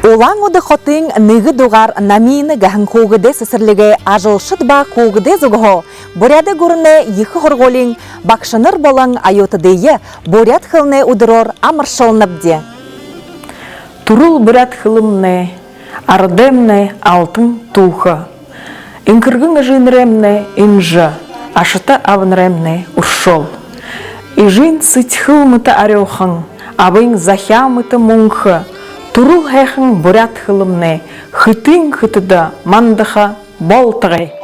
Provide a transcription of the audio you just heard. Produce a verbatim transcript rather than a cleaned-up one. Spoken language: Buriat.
Улаан-Үдэ хотын нэгэ дугаар «Намина» гэһэн хүүгэдэй сэсэрлигэй ажалшад ба хүүгэдэй зүгһөө Буряадай гүрэнэй ехэ һургуулиин багшанар болон оюутадые буряад хэлэнэй үдэрөөр амаршалнабди. Түрэл буряад хэлэмнай, арадаймнай алтан түүхэ, энхэргэн эжынэрэмнай инжэ, ашата абанараймнай үршөөл. Эжын сэдьхэл мэтэ арюухан, абын захяа мэтэ мүнхэ түрэл һайхан буряад хэлэмнай хэтын хэтэдэ мандаха болтогой.